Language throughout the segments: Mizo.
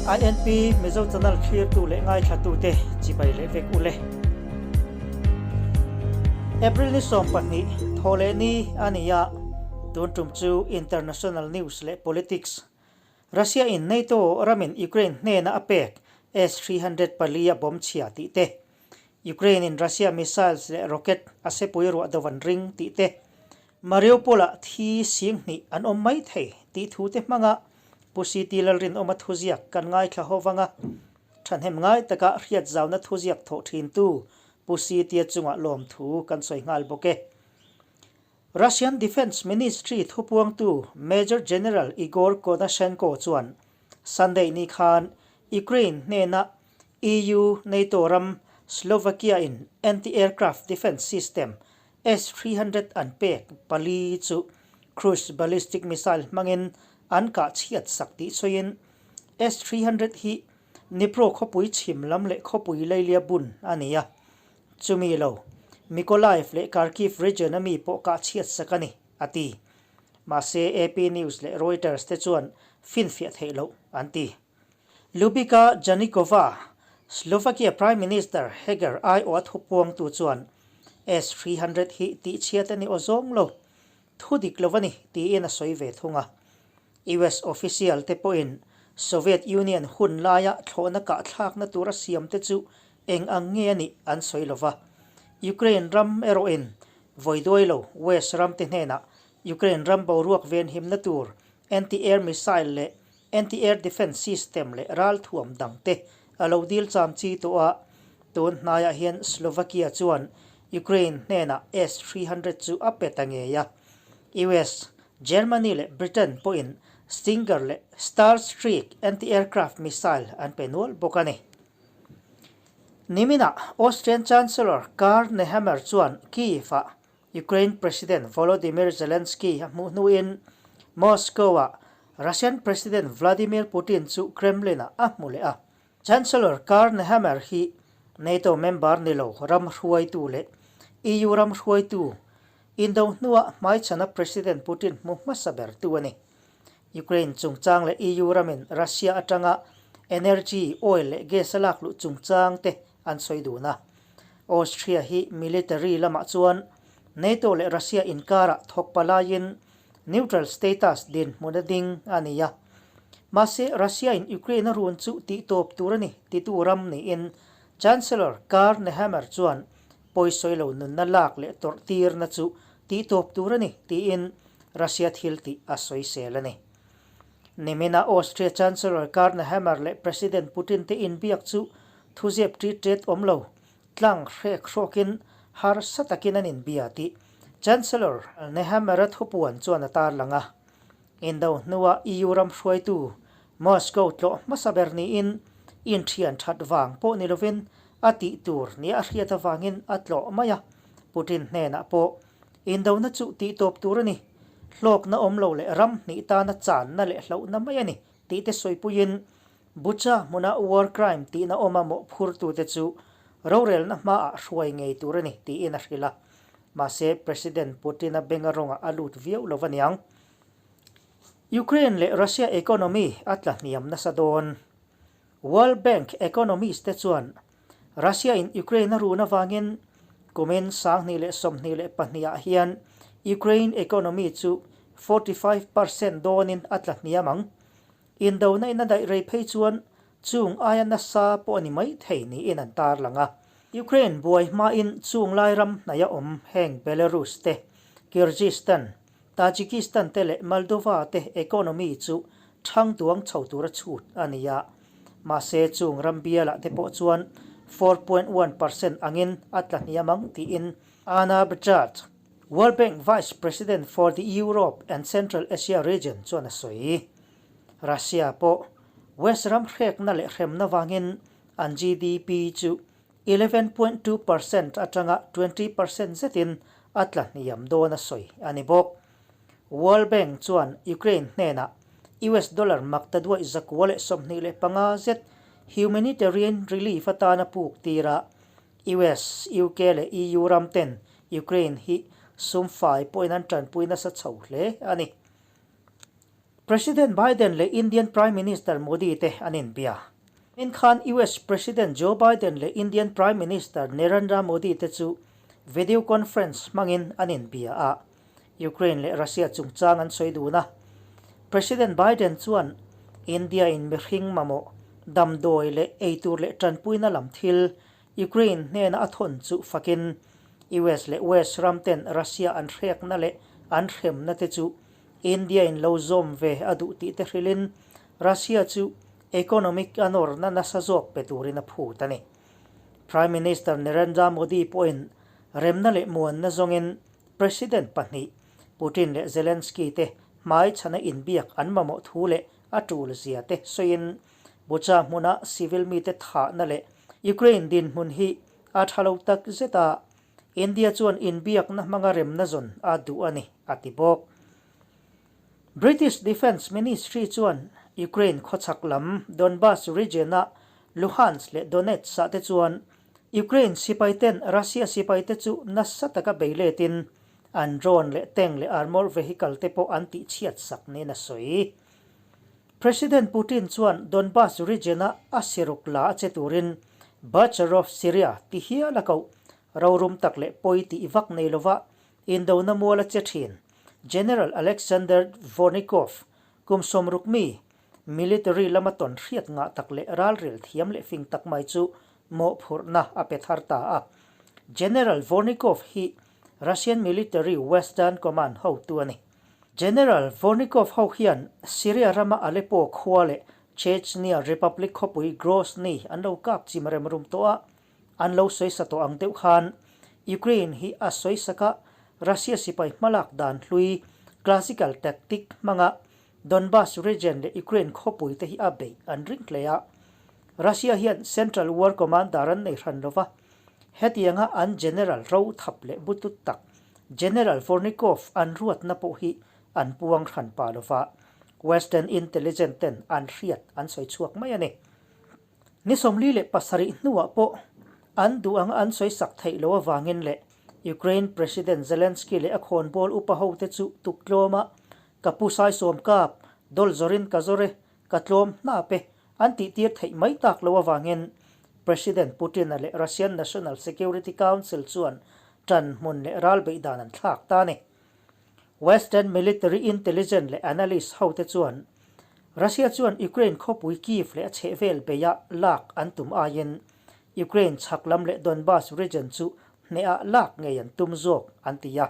INP Mizo Channel thlirtu leh ngaithlatute chibai leh vek ule. April ni 12 thawhleh ni a ni a, tun tum chu International News leh Politics. Russia in NATO ramin Ukraine hnena a pek S-300 pali a bomb chhia tih te, Ukraine in Russia missiles leh rocket a sepui ruah do an ring tih te, Mariupol-ah thi sing hnih an awm mai thei tih thu te hmanga Pu CT Lalrinawma thuziak kan ngaithla ho vanga thahnem ngai taka hriatzauna thuziak thawh thintu Pu CT-a chungah lawmthu kan sawi nghal bawk e. Russian Defence Ministry thupuangtu Major General Igor Konashenkov chuan Sunday ni khan Ukraine hnena EU NATO ram Slovakia in anti-aircraft defence system S-300 an pek pali chu cruise ballistic missile hmangin an kah chhiat sak tih sawiin S-300 hi Dnipro khawpui chhim lam leh khawpui leilia bun a ni a, chumi lo Mykolaiv leh Kharkiv region a mi pawh kah chhiat sak a ni, a ti. Mahse AP News leh Reuters te chuan finfiah theih loh an ti. Lubika Janikova, Slovakia Prime Minister Heger aiawh a thupuangtu chuan S-300 hi tihchhiat a ni aw zawng lo, thu dik lo a ni tiin a sawi ve thung a. US official te pawhin Soviet Union hun laia thlawhna kahthlakna tura siam te chu eng ang nge a nih an sawi lo va. Ukraine ram erawhin vawiduai lo West ram te hnenah Ukraine ram boruak venhimna tur anti-air missile leh anti-air defence system leh ralthuam dang te a lo dil cham chi tawh a, tun hnaiah hian Slovakia chuan Ukraine hnenah S-300 chu a pe ta ngei a. US, Germany leh Britain pawhin Stinger leh Starstreak anti-aircraft missile an pe nual bawk a ni. Niminah Austrian Chancellor Karl Nehammer chuan Kyiv-ah Ukraine President Volodymyr Zelensky a hmuh hnuin Moscow-ah Russian President Vladimir Putin chu Kremlin-ah a hmu leh a. Chancellor Karl Nehammer hi NATO member ni lo ram hruaitu leh EU ram hruaitu indo hnuah hmaichhana President Putin hmu hmasa bertu a ni. Ukraine chungchang leh EU ramin Russia atanga energy, oil leh gas a lak luh chungchang te an sawi dun a. Austria hi military lamah chuan NATO leh Russia inkarah thawk palaiin neutral status dinhmun a ding a ni a. Mahse, Russia in Ukraine a run chu tihtawp tur a ni titu ram niin Chancellor Karl Nehammer chuan pawisawi lo nunna lak leh tawrh tirna chu tihtawp tur a ni tiin Russia thil tih a sawisel a ni. Nimina Austria Chancellor Karl Nehammer leh President Putin te inbiak chu thuzep ṭit ṭet awm lo, tlang hrek hrawkin harsa takin an inbia tih Chancellor Nehammer-a thupuan chuan a tarlang a. Indo hnua EU ram hruaitu Moscow tlawh hmasa ber niin inthian that vang pawh ni lovin a tih tur nia a hriat avangin a tlawh mai a, Putin hnenah pawh Indona chu tihtawp tur a ni. Hlawkna awm lo leh ram hnih tana channa leh hlauhna mai a ni tih te sawipuiin Bucha hmuna war crime tihna awma mawhphurtute chu rorelna hmaah hruai ngei tur a ni tiin a hrilh a. Mahse, President Putin-a benga rawngah a lut viau lo aniang. Ukraine leh Russia economy a tla hniam nasa dawn. World Bank economist te chuan Russia in Ukraine a run avangin kumin 2022 ah hian Ukraine economy chu 45% dawnin a tla hniam ang. Indona in a daih rei phei chuan chung aia nasa pawh a ni mai thei niin an tarlang a. Ukraine buai hmain chung lai ram hnaih a awm heng Belarus te, Kyrgyzstan, Tajikistan te leh Moldova te economy chu thang duang chho tura chhut a ni a. Mahse chung ram bialah te pawh chuan 4.1% angin a tla hniam ang tiin Ana Bjart, World Bank Vice President for the Europe and Central Asia Region chuan a sawi. Russia pawh West ram hrekna leh hremna vangin an GDP chu 11.2% atanga 20% zetin a tla hniam dawn a sawi a ni bawk. World Bank chuan Ukraine hnenah US dollar makta duaih 125 zet humanitarian relief atana puk tir a, US, UK leh EU ram ten Ukraine hi sum fai pawhin an tanpui nasa chho hle a ni. President Biden leh Indian Prime Minister Modi te an inbia. Nimin khan US President Joe Biden leh Indian Prime Minister Narendra Modi te chu video conference hmangin an inbia a, Ukraine leh Russia chungchang an sawi dun a. President Biden chuan India in mihring mamawh, damdawi leh eitur leh tanpuina lam thil Ukraine hnena a thawn chu fakin US leh West ram ten Russia an hrekna leh an hremna te chu India in lo zawm ve a duh tih te hrilhin Russia chu economic a nawrna nasa zawk pe turin a phut a ni. Prime Minister Narendra Modi pawhin remna leh muanna zawngin President pahnih Putin leh Zelensky te hmaichhana inbiak an mamawh thu leh a tul zia te sawiin Bucha hmuna civil mite thahna leh Ukraine dinhmun hi a tha lo tak zet a, India chuan inbiakna hmanga remna zawn a duh a ni, a ti bawk. British Defence Ministry chuan Ukraine khawchhak lam Donbas region-a Luhansk leh Donetsk-ah te chuan Ukraine sipaiten Russia sipaite chu nasa taka bei letin an drone leh tank leh armour vehicle te pawh an tihchhiat sak niin a sawi. President Putin chuan Donbas region-a a siruk la a che turin Butcher of Syria ti hial a koh. Rorum tak leh pawi tih vak nei lova indona mual a che thin. General Alexander Dvornikov, kum 60 mi, military lama tawn hriat ngah tak leh ralrel thiam leh fing tak mai chu mawhphurhna a pe thar ta a. General Dvornikov hi Russian Military Western Command hotu a ni. General Dvornikov ho hian Syria rama Aleppo khua leh Chechnya Republic khawpui Grozny an lo kap chim rem rum tawh a, an lo sawisa tawh ang deuh khan Ukraine hi a sawisak a, Russia sipai hmalak dan hlui classical tactic hmanga Donbas region leh Ukraine khawpui te hi a beih an ring hle a. Russia hian Central War Commander an nei hran lova, hetianga an general ro thap leh butut tak General Dvornikov an ruatna pawh hi an puang hran pah lova, Western intelligence ten an hriat an sawi chhuak mai a ni. Ni 47 hnuah pawh an duh anga an sawi sak theih loh avangin leh Ukraine President Zelensky leh a khawnbawl upa hote chu tuktlawma ka pu saisawm kap, dawl zawrin ka zawr e, ka tlawm hnap e an tihtir theih mai tak loh avangin President Putin-a leh Russian National Security Council chuan ṭan hmun leh ral beih dan an thlak ta a ni. Western military intelligence leh analyst hote chuan Russia chuan Ukraine khawpui Kyiv leh a chhehvel beia lak an tum aiin Ukraine chhak lam leh Donbas region chu hnehah lak ngei an tum zawk an ti a.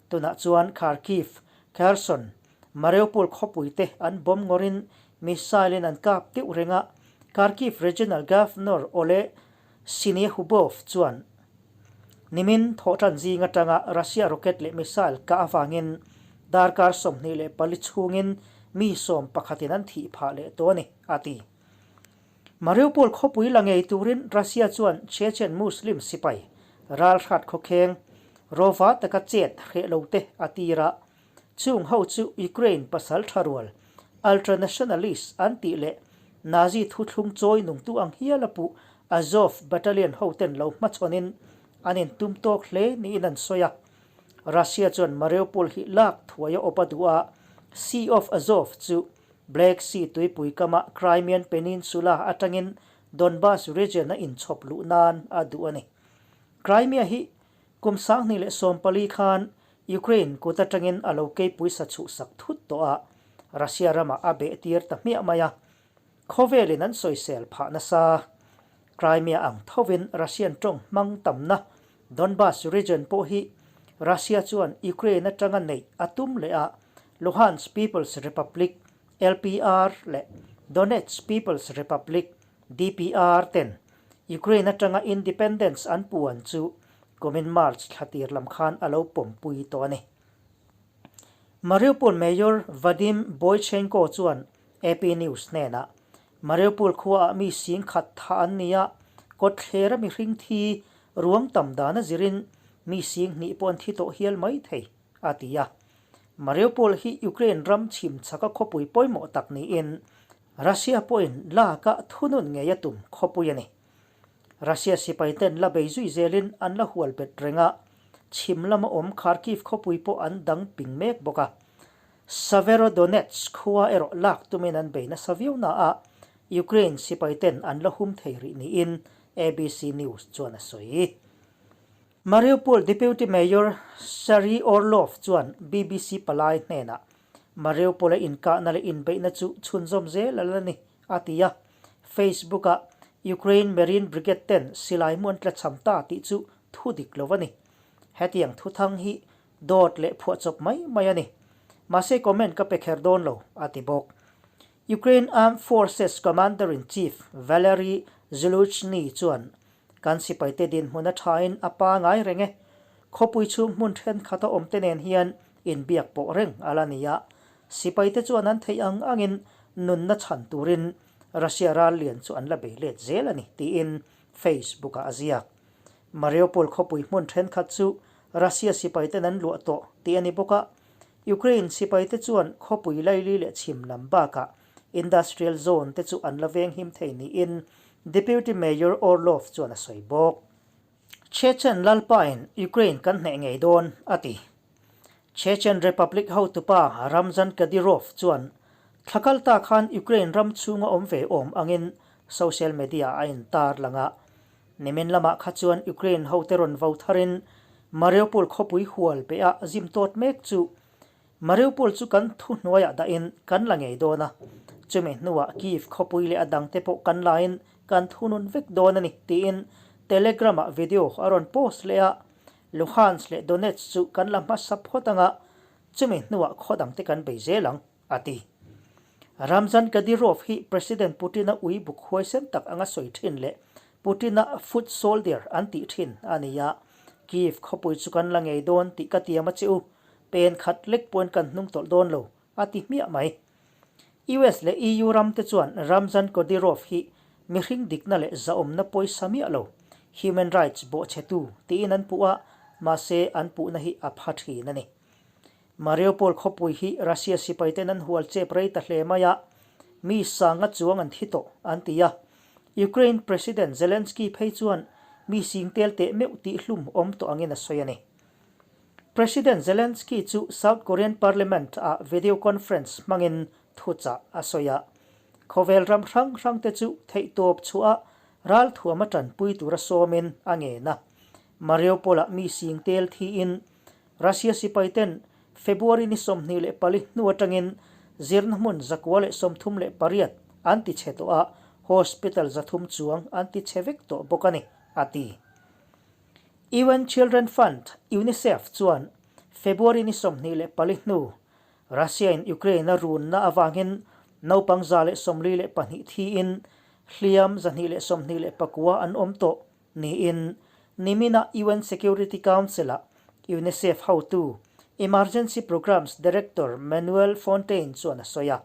Tunah chuan Kharkiv, Kherson, Mariupol khawpui te an bomb ngawrin missile in an kap deuh reng a, Kharkiv Regional Governor Oleh Syniehubov chuan nimin thawhtan zing atanga Russia rocket leh missile kah avangin darkar 24 chhungin mi sawm pakhatin an thih phah leh tawh a ni, a ti. Mariupol khawpui la ngei turin Russia chuan Chechen Muslim sipai ralhrat khawkheng rawva taka chet hreh lo te a tir a, Chung ho chu Ukraine pasal tha rual, ultranationalist an tih leh Nazi thuthlung chawi nungtu ang hial a puh Azov Battalion hoten lo hmachhawnin an intum tawk hle niin an sawi a. Russia chuan Mariupol hi lak thuai a awp a duh a, Sea of Azov chu Black Sea tuipui kama Crimean Peninsula atangin Donbas region a inchhawp luh nan a duh a ni. Crimea hi Kum 2014 khan Ukraine kut atangin a lo keipui sa chhuhsak thut tawh a, Russia ramah a beh tir ta hmiah mai a. Khawvelin an sawisel phah nasa. Crimea ang thovin Russian tawng hmang tamna Donbas region pawh hi Russia chuan Ukraine atanga neih a tum leh a, Luhansk People's Republic, LPR, leh Donetsk People's Republic, DPR, ten Ukraine atanga independence an puan chu kumin March thla tir lam khan a lo pawmpui tawh a ni. Mariupol Mayor Vadim Boychenko chuan AP News hnenah, Mariupol khuaah mi sing khat tha an ni a, kawtthlera mihring thi ruang tam dan a zirin mi sing hnih pawh an thi tawh hial mai thei, a ti a. Mariupol hi Ukraine ram chhim chhaka khawpui pawimawh tak niin Russia pawhin laka thunun ngei a tum khawpui a ni. Russia sipaiten la bei zui zelin an la hual bet reng a, chhim lama awm Kharkiv khawpui pawh an dang ping mek bawk a. Severodonetsk khua erawh lak tumin an bei nasa viau na a, Ukraine sipaiten an la hum thei rih niin ABC News chuan a sawi. Mariupol Deputy Mayor Serhiy Orlov chuan BBC palai hnenah Mariupol-a inkahna leh inbeihna chu chhunzawm zel a la ni, a ti a. Facebook-ah Ukraine Marine Brigade ten silai mu an tlachham ta tih chu thu dik lo a ni. Hetiang thuthang hi dawt leh phuahchawp mai mai a ni. Mahse comment ka pe kher dawn lo, a ti bawk. Ukraine Armed Forces Commander-in-Chief Valery Zaluzhny chuan Kan sipaite dinhmun a thain a pa ngai reng e. Khawpui chhung hmun thenkhat a awmte nen hian inbiak pawh reng a la ni a. Sipaite chuan an theih ang angin nunna chhan turin Russia ral lian chu an la bei let zel a ni, tiin Facebook-ah a ziak. Mariupol khawpui hmun thenkhat chu Russia sipaiten an luah tawh tih a ni bawk a. Ukraine sipaite chuan khawpui laili leh chhim lam bakah Industrial zone te chu an la venghim thei niin Deputy Mayor Orlov chuan a sawi bawk. Chechen lalpain Ukraine kan hneh ngei dawn, a ti. Chechen Republic hotupa Ramzan Kadyrov chuan thla kal ta khan Ukraine ram chhunga awm ve awm angin social media a intar lang a. Nimin lamah kha chuan Ukraine hote rawn vo tharin Mariupol khawpui hual beha zim tawt mek chu Mariupol chu kan thuhnuaiah dahin kan la ngei dawn a, chumi hnuah Kyiv khawpui leh a dangte pawh kan lain kan thunun vek dawn a ni, tiin Telegram-ah video a rawn post leh a. Luhansk leh Donetsk chu kan la hmasa phawt ang a, chumi hnuah khaw dangte kan bei zel ang, a ti. Ramzan Kadyrov hi President Putin-a ui buk huaisen tak anga sawi thin leh Putin-a foot soldier an tih thin a ni a, Kyiv khawpui chu kan la ngei dawn tih ka tiam a che u, Pen khat lek pawhin kan hnung tawlh dawn lo, a ti hmiah mai. US leh EU ram te chuan Ramzan Kadyrov hi mihring dikna leh zahawmna pawisa miah lo, human rights bawhchhetu tiin an puh a, mahse an puhna hi a pha thin a ni. Mariupol khawpui hi Russia sipaiten an hual chep rei ta hle mai a, mi sanga chuang an thi tawh an ti a. Ukraine President Zelensky phei chuan mi sing tel teh meuh tih hlum awm tawh angin a sawi a ni. President Zelensky chu South Korean Parliament ah video conference hmangin thuchah a sawi a. Khawvel ram hrang hrang te chu theihtawp chhuah a ralthuam a tanpui tura sawmin a ngen a. Mariupol ah mi sing tel thiin Russia sipai ten February ni 24 hnu atangin zirna hmun 138 an ti chhe tawh a, hospital 300 chuang an ti chhe vek tawh bawk a ni, a ti. UN Children Fund, UNICEF, chuan February ni 24 hnu Russia-in Ukraine a runna avangin naupang 142 thiin hliam 229 an awm tawh niin nimina UN Security Council-ah UNICEF hotu Emergency Programs Director Manuel Fontaine chuan a sawi a.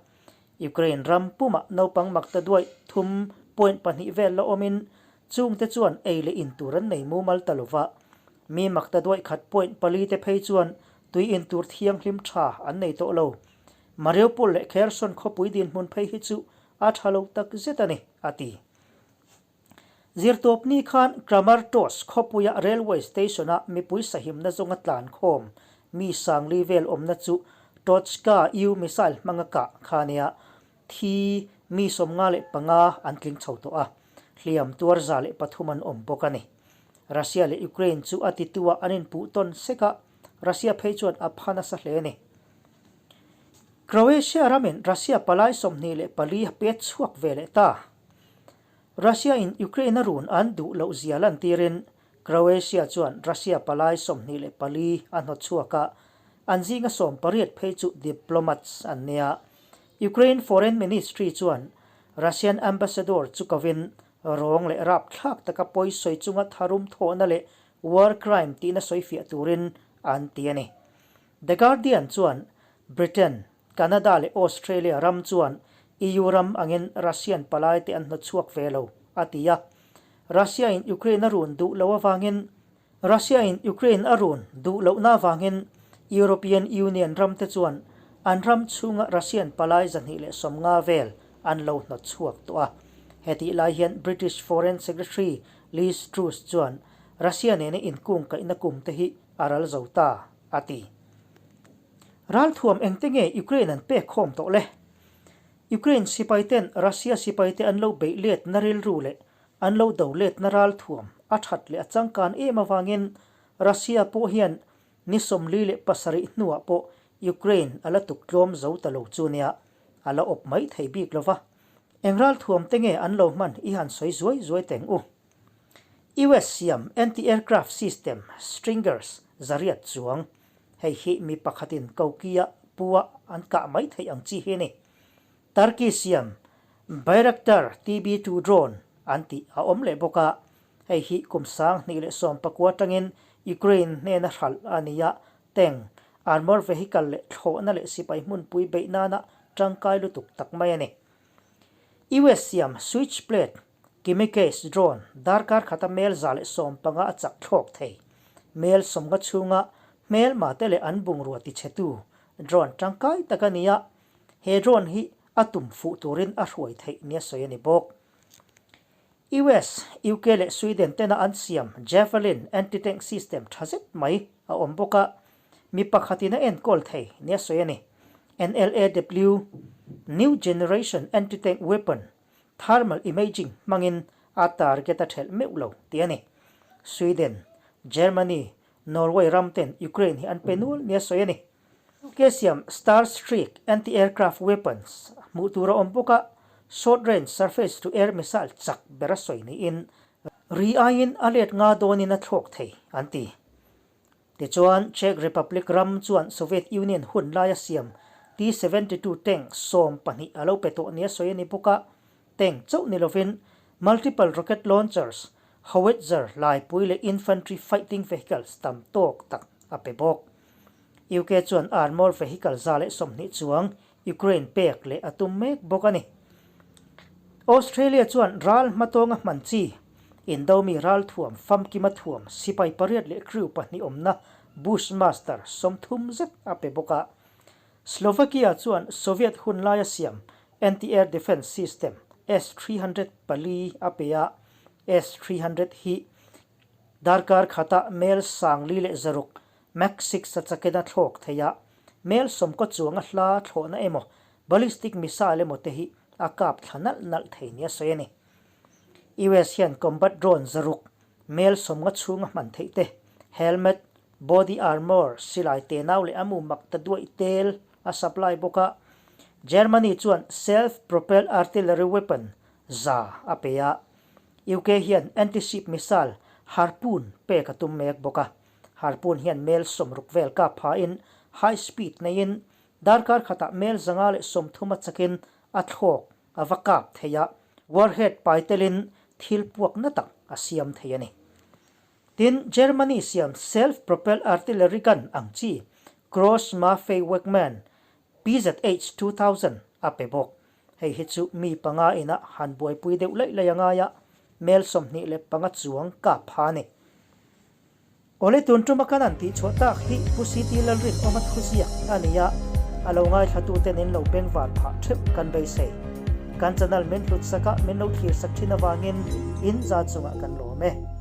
Ukraine ram pumah naupang makta duaih thum point pahnih vel la awmin Chungte chuan ei leh in tur an nei mumal ta lova, mi makta duaih khat point pali te phei chuan tui in tur thianghlim tha an nei tawh lo. Mariupol leh Kherson khawpui dinhmun phei hi chu a tha lo tak zet a ni, a ti. Zirtawpni khan Kramatorsk khawpuia railway station-a mipui sahimna zawnga tlan khawm mi sangli vel awmna chu Tochka-U missile hmanga kah kha nia Thi mi 55 an tling chho tawh a, hliam tuar 103 an awm bawk a ni. Russia leh Ukraine chu a titu-ah an inpuh tawn sek a, Russia phei chuan a pha nasa hle a ni. Croatia ramin Russia palai 24 a pet chhuak ve leh ta. Russia-in Ukraine a run an duh loh zia lantirin Croatia chuan Russia palai 24 a hnawt chhuak a, an zinga 18 phei chu diplomats an nia. Ukraine Foreign Ministry chuan Russian Ambassador chu kovin rawng leh rapthlak taka pawi sawi chunga tharum thawhna leh war crime tihna sawifiah turin an ti a ni. The Guardian chuan Britain, Canada leh Australia ram chuan EU ram angin Russian palaite an hnawtchhuak ve lo, a ti a. Russia-in Ukraine a run duh lo avangin Russia-in Ukraine a run duh lohna avangin European Union ramte chuan an ram chhunga Russian palai 250 vel an lo hnawt chhuak tawh a. Hetih lai hian British Foreign Secretary Liz Truss chuan Russia nena inkungkaihna kum te hi a ral zo ta, a ti. Ralthuam engte nge Ukraine an pek khawm tawh le? Ukraine sipaiten Russia sipaite an lo beih letna rilru leh an lo do letna ralthuam a that leh a changkan em avangin Russia pawh hian ni 47 hnuah pawh Ukraine a la tuk tlawm zo ta lo chu nia a la awp mai thei bik lo va. Eng ralthuam te nge an lo hman i han sawi zuai zuai teng u. US siam anti-aircraft system Stingers zariat chuang, hei hi mi pakhatin kokia pua an kah mai theih ang chi hi a ni. Turkey siam Bayraktar TB2 drone an tih a awm leh bawk a, hei hi kum 2019 atangin Ukraine hnena hralh a ni a, tank, armour vehicle leh thlawhna leh sipai hmunpui beih nana tangkai lutuk tak mai a ni. US siam Switchblade Kamikaze drone darkar khata mel 115 a chak thlawk thei. Mel 50 chhunga hmelma te leh an bungrua tichhetu drone tangkai tak a ni a, he drone hi a tum fuh turin a hruai theih nia sawi a ni bawk. US, UK leh Sweden tena an siam Javelin anti-tank system tha zet mai a awm bawk a, mi pakhatin a enkawl thei nia sawi a ni. NLAW, New Generation Anti-Tank Weapon, Thermal imaging hmangin a target a thelh meuh lo tih a ni. Sweden, Germany, Norway ram ten Ukraine hi an pe nual nia sawi a ni. UK siam Starstreak anti-aircraft weapons hmuh tur a awm bawk a, short range surface to air missile chak ber a sawi niin ri aiin a let nga dawnin a thlawk thei an ti. Tichuan, Czech Republic ram chuan Soviet Union hun laia siam T-72 tank 12 a lo pe tawh nia sawi a ni bawk a, tank chauh ni lovin multiple rocket launchers, howitzer laipui leh infantry fighting vehicles tam tawk tak a pe bawk. UK chuan armour vehicle 120 chuang Ukraine pek leh a tum mek bawk a ni. Australia chuan ral hmatawnga hman chi, Indomi ral thuam famkima thuam sipai pariat leh crew pahnih awmna Bushmaster 30 zet a pe bawk a. Slovakia chuan Soviet hun laia siam anti-air defence system S-300 pali a pe a, S-300 hi darkar khata mel 4600 Mach 6 a chakin a thlawk thei a, mel 90 chuanga hla thlawhna emaw ballistic missile emaw te hi a kap thla nalh nalh thei nia sawi a ni. US hian combat drone 600, mel 50 chhunga hman theih te, helmet, body armour, silai tenau leh a mu mak ta duaih tel a supply bawk a. Germany chuan self-propelled artillery weapon 100 a pe a. UK hian anti-ship missile Harpoon pek a tum mek bawk a. Harpoon hian mel 60 vel kap phain high speed neiin darkar khatah mel 130 a chakin a thlawk a va kap thei a, warhead pai telin thil puak na tak a siam thei a ni. Tin, Germany siam self-propelled artillery gun ang chi Krauss-Maffei Wegmann PZH 2000 a pe bawk. Hei hi chu mi panga ina han buaipui deuh laih laih a ngai a, mel 25 chuang kap pha a ni. Awle tun tuma kan an tih chhuah tak hi Pu CT Lalrinawma thuziak a ni a, a lo ngaithlatuten in lo bengvar phah theuh kan beisei. Kan channel min hlut sak a, min lo thlir sak thin avangin in za chungah kan lawm e.